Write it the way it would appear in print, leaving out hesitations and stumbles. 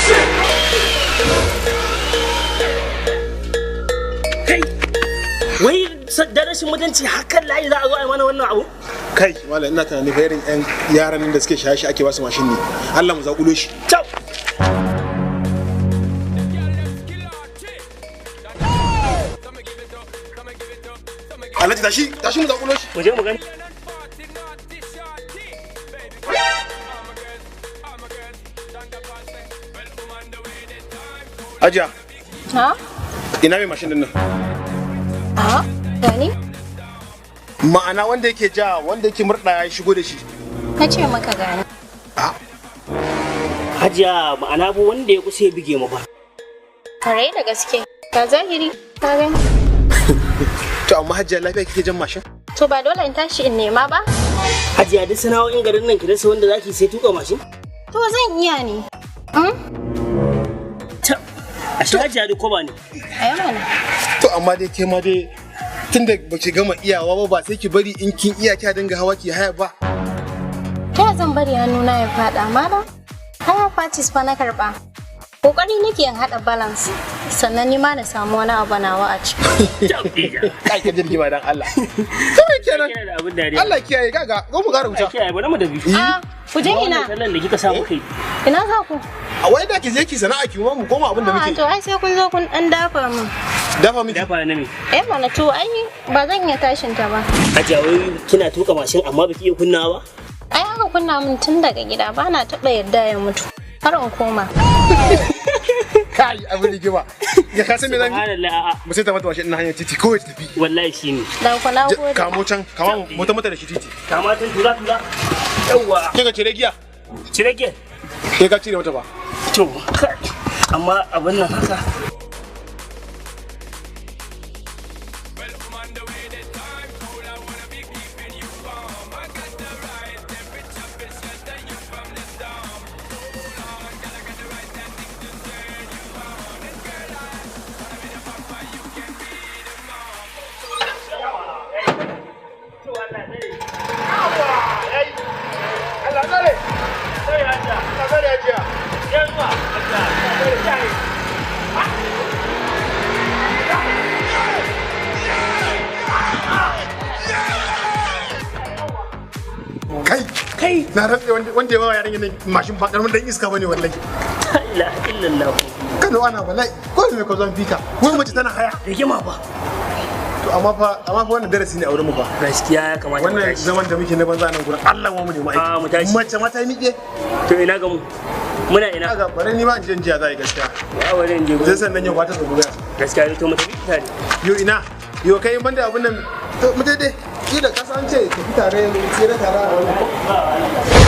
Kai, wai da rashin mutunci hakan layi za a zo a yi mana wannan abu? Kai, malam ina tunanin fa irin yan yaran nan da suke shaye shi ake basu mashin ne. Allah mu zakulo shi. Ciao. Alhaji tashi, tashi mu zakulo shi. Mu je mu gani. Hajiya. Ha? Ina mai mashin din nan? Ha? Gani? Ma'ana wanda yake ja, wanda yake murɗa ya shigo da shi. Na ce maka gani. Hajiya ma'ana bu wanda ya kusa ya bige mu fa. Kwarai da gaske. Ga zahiri, ka gani. To amma Hajiya lafiya kike jan mashin? To ba dole in tashi in nema ba? Hajiya duk sana'o'in garin nan ki rasa wanda zaki sai tuka mashin? To zan iya ne. Ashe Hajiya duk koba ne. Ayi mana. To amma dai ke ma dai tunda ba ki gama iyawa ba ba sai ki bari in kin iya kya dinga hawa ki haya ba. Ta zan bari hannuna ya faɗa malam? Haya parties fa na karɓa. Kokari nake in haɗa balance sannan ni ma na samu wani abu nawa a ciki. Kai ka jirgi ba dan Allah. To me kenan? Allah kiyaye kaga go mu ƙara wuta. Kiyaye bari mu dabi. Ah, ku je ina. Sallan da kika samu kai. Ina za ku? A wai da ki je ki sana'a ki mu koma abin da muke. To ai sai kun zo kun dan dafa min. Dafa miki? Dafa na me? Eh mana to ai ba zan iya tashin ta ba. Hajiya wai kina tuka mashin amma baki iya kunnawa ba? Ai aka kunna min tun daga gida ba na taɓa yarda ya mutu. Har in koma. Kai abin rigima. Ya ka san me zan yi? Subhanallah a'a. Mu sai ta mata mashin ina hanyar titi kawai ta tafi. Wallahi shine. Dan ku na gode. Kamo can, kamo mota mata da shi titi. Kama can tura tura. Yawwa. Kinga cire giya. Cire giya. Ke ka cire mata ba. To kai amma abin nan haka. Kai na rantse wanda ya ba yaran nan mashin ba karamin dan iska bane wallahi. La ilaha illallah. Kano ana wallahi ko me ka zan fika wai mace tana haya. Rigima ba. To amma fa wannan darasi ne a wurin mu fa. Gaskiya ya kamata wannan zaman da muke na banza nan gurin Allah ma mu nemi aiki. Mu tashi. Mace ma ta miƙe. To ina ga mu. Muna ina. Kaga bari ni ma in je in jiya za yi gaskiya. Ya bari in je. Zai sannan yau ba ta tsoro ya. Gaskiya to mu tafi tare. Yo ina. Yo kai banda abun nan to mu dai dai. Kila ka san ce tafi tare tsira tare a wani ko.